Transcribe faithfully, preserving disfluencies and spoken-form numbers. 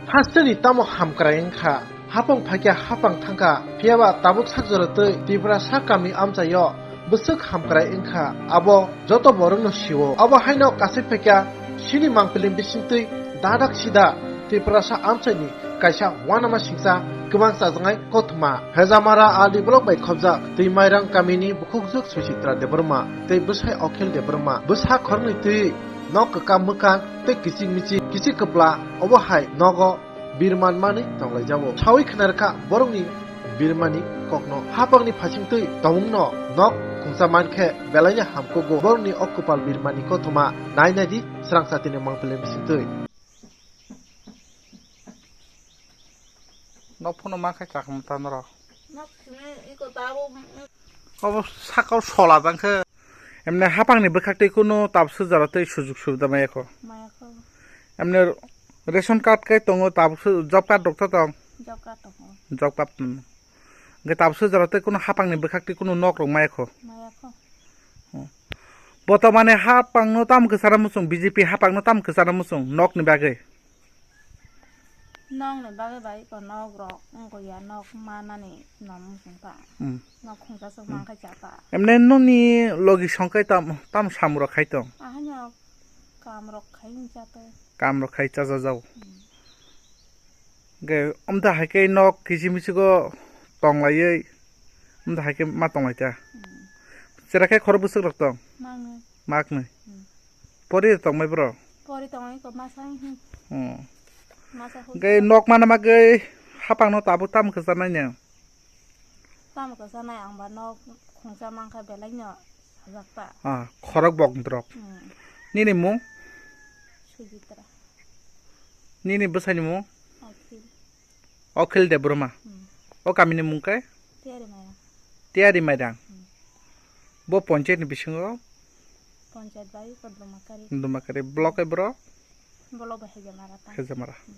Hasteni tamo hamkrai wngkha, hapang phaikya hapang thangkha, phiyaba tabuk sakjora twi Tiprasa kami amchaio bwswk hamkrai wngkha, abo joto borokno sio. Abo haino kasui phaikya sini mangpili bisingtwi dadak sida Tiprasa amchaini kaisa uanama singcha kwbang chajaknai kothoma. Hejamara R D block bai khobjak Twi Mairang kamini bukhukjwk Suchitra Debbarma tei bwsai Akhil Debbarma. Bwsa khoroknwi twi nok kwkam mwkang tei kichik michik, kichik kwpla, obo hai nogo birman manwi tonglaijao. Sawi khna rwkha borokni birmani kokno. Hapangni phasingtwi tongmungno nok khungsa mankhe belaino hamkukgo. Borokni o kwpal birmani kothoma nai naidi srang satini mangpili bisingtwi. Nok phano ma khai kakam ta norok. Nok simi iko tabo. Obo sakao sola jang khe. Emne hapangni bwkhak tei kuno tabuk sujaro tei sujuk subida maya kho. Maya kho. Emne ration card kai tongo tabuk su job card rok to tong. Job card tongo. Job card, hmm. Hwnkhe tabuk sujaro tei kuno hapangni bwkhak tei kuno nok rok maya kho. Maya kho. Hmm. Botomani hapangno tam kwchana muchung, B J P hapangno tam kwchana muchung nokni bagwi. Nokni bagwi bai iko nok rok wngkha ya, nok manani nom wngkha. Hmm. Nok khungsa sok mankha chapa. Emne nokni logi songkai tam, tam samrok khai tong. Ahanya kam rok khai wngcha to. Kam rok khai chacha jao. Hmm. Ge, omta hai khe nok kisi misi go tonglaiwi, omta hai khe ma tonglai ta. Hmm. Chera khe khoro bwswk rok tong? Mangnwi. Maknwi. Hmm. Pori tongmai bro? Pori tongmai ko masa hi. Hmm. Masa hu. Ge nok mana ma ge hapang no tabuk tam kwsa nai ne? Tam kwsa nai ang ba nok khungsa mankha belai no sajak ta. Ah, khorok bok drok. Hmm. Nini mung? Sujitra. Nini bwsai ni mung? Akhil. Akhil Debbarma. Hmm. O kami ni mung khe? Tiyari Mairang. Tiyari Mairang. Hmm. Bo panchayat ni bisingo? Panchayat bai ko Dumakari. Dumakari. Block e bro? Block bai Hejamara ta. Hejamara. Hmm.